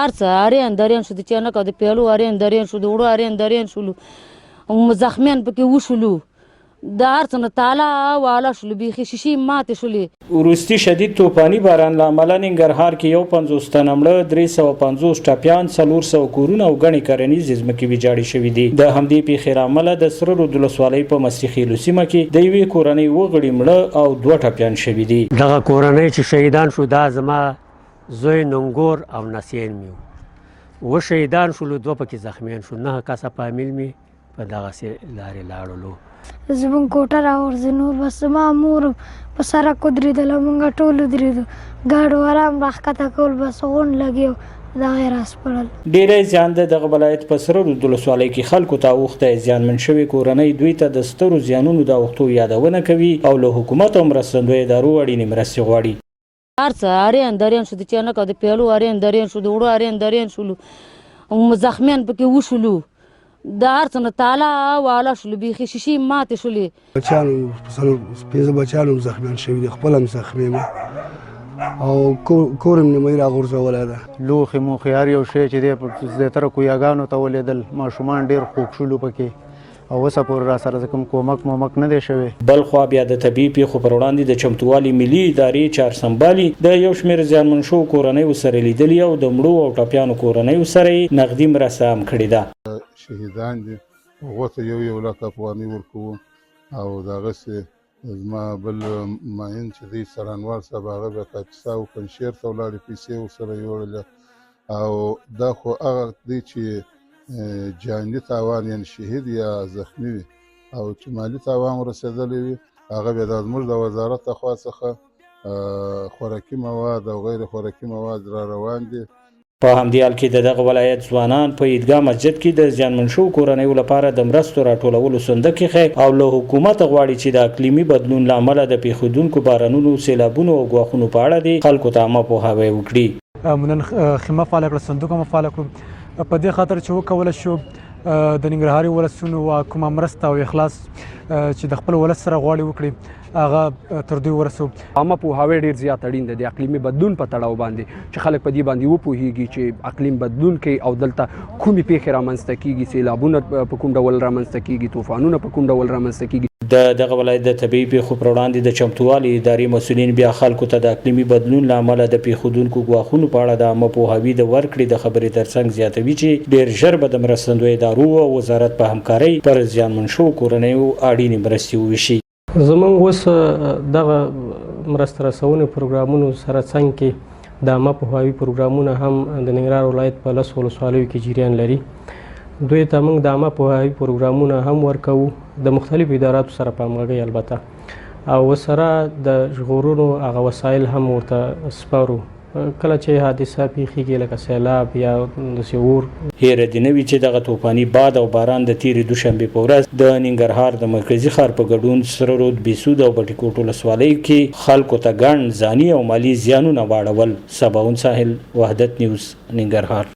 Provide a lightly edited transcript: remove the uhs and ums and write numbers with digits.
هر څه ارین درین شو، د چینک او د پیالو ارین درین شو، د وړو ارین درین شولو، زخمیان پکې وشولو، د هر څه نه تالا والا شولو، بیخي شیشې ماتې شولې. وروستي شدید توپاني باران له امله ننګرهار کې 51 تنه مړه، 350 ټپیان، 400 کورونه او ګڼې کرنیزې ځمکې ویجاړې شوې دي. د همدې پېښې له امله د سره رود ولسوالۍ په مستي خېلو سیمه کې د یوې کورنۍ اووه غړي مړه او دوه ټپیان شوي دي. دغه کورنۍ چې شهیدان شو، دا زما زوی ننګور او نسیین مې وو، اووه شهیدان شولو، دوه پکې زخمیان شو، نهه کسه فامیل مې په دغسې لارې لاړلو. زمونږ کوټه راغورځېده، نور بس زما مور په سرک ودرېدله، مونږ ټول ودرېدو، ګاډو والا هم راښکته کول، بس غونډ لګي او دغه یې راسپړل. ډېری زیان د دغه ولایت په سره رود ولسوالۍ کې خلکو ته اوښتی، زیانمن شوې کورنۍ دوی ته د سترو زیانونو د اوښتو یادونه کوي او له حکومت او مرستندویه ادارو اړینې مرستې غواړي. هر څه ارین درین شو، د چینک او د پیالو ارین درین شو، د وړو ارین درین شولو، زخمیان پکې وشولو، د هر څه نه تالا والا شولو، بیخي شیشې ماتې شولې. بچیانو څلور پنځه بچیان هم زخمیان شوي دي، خپل هم زخمي یم او کور هم نیمایي راغورځولی ده. لوښي موښي هر یو شی چې دی زیاتره کویاګانو ته ولېدل، ماشومان ډېر خوږ شولو پکې او اوسه پورې را سره کوم کومک مومک نه دی شوی. بلخوا بیا د طبیعي پېښو پر وړاندې د چمتووالي ملي ادارې چارسمبالي د یو شمېر زیانمن شوو کورنیو سره لیدلي او د مړو او ټپیانو کورنیو سره یې نغدي مرسته هم کړې ده. شهیدان دي، هغو ته یو یو لک افغانۍ ورکوو او دغسې زما بل معین چې دی څارنوال صاحب، هغه بیا کاپیسا او پنجشېر ته ولاړې، پیسې ورسره یوړلې. او دا خو هغه دی چې جاني تاوان یعنی شهید یا زخمی وي، او چې مالي تاوان ورسېدلی وي هغه بیا د زموږ د وزارت له خوا څخه خوراکي مواد او غیر خوراکي مواد را روان دي. په همدې حال کې د دغه ولایت ځوانان په عیدګاه مسجد کې د زیانمن شوو کورنیو لپاره د مرستو راټولولو صندوق ایښی او له حکومته غواړي چې د اقلیمي بدلون له امله د پېښېدونکو بارانونو، سېلابونو او ګواښونو په اړه دې خلکو ته عامه پوهاوی وکړي. موږ نن خیمه فعاله کړه، صندوق هم فعاله کړو، په دې خاطر چې وکولای شو د ننګرهاري ولسونو کومه مرسته او اخلاص چې د خپل ولس سره غواړي وکړي هغه تر دوی ورسو. عامه پوهاوی ډیر زیات اړین دی د اقلیمي بدلون په تړاو باندې، چې خلک په دې باندې وپوهیږي چې اقلیم بدلون کوي او دلته کومې پیښې رامنځته کیږي، سیلابونه په کوم ډول رامنځته کیږي، طوفانونه په کوم ډول رامنځته کیږي. د دغه ولایت د طبیعي پېښو پر وړاندې د چمتووالي ادارې مسؤلین بیا خلکو ته د اقلیمي بدلون له امله د پېښېدونکو ګواښونو په اړه د عامه پوهاوي د ورکړې د خبرې ترڅنګ زیاتوي چې ډېر ژر به د مرستندویه ادارو او وزارت په همکارۍ پر زیانمن شوو کورنیو اړینې مرستې وویشي. زمونږ اوس دغه مرسته رسونې پروګرامونو سره څنګ کې د عامه پوهاوي پروګرامونه هم د ننګرهار ولایت په 10 ولسوالیو کې جریان لري. دوی ته موږ د عامه پوهاوي پروګرامونه هم ورکوو د مختلفو اداراتو سره په همغږۍ البته، او ورسره د ژغورونو هغه وسایل هم ورته سپارو کله چې حادثه پیښیږي لکه سیلاب یا داسې اور. هېره دې نه وي چې دغه توپاني باد او باران د تېرې دوشنبې په ورځ د ننګرهار د مرکزي ښار په ګډون سره رود، بېسود او بټي کوټ ولسوالیو کې خلکو ته ګڼ ځاني او مالي زیانونه واړول. سباوون ساحل، وحدت نیوز، ننګرهار.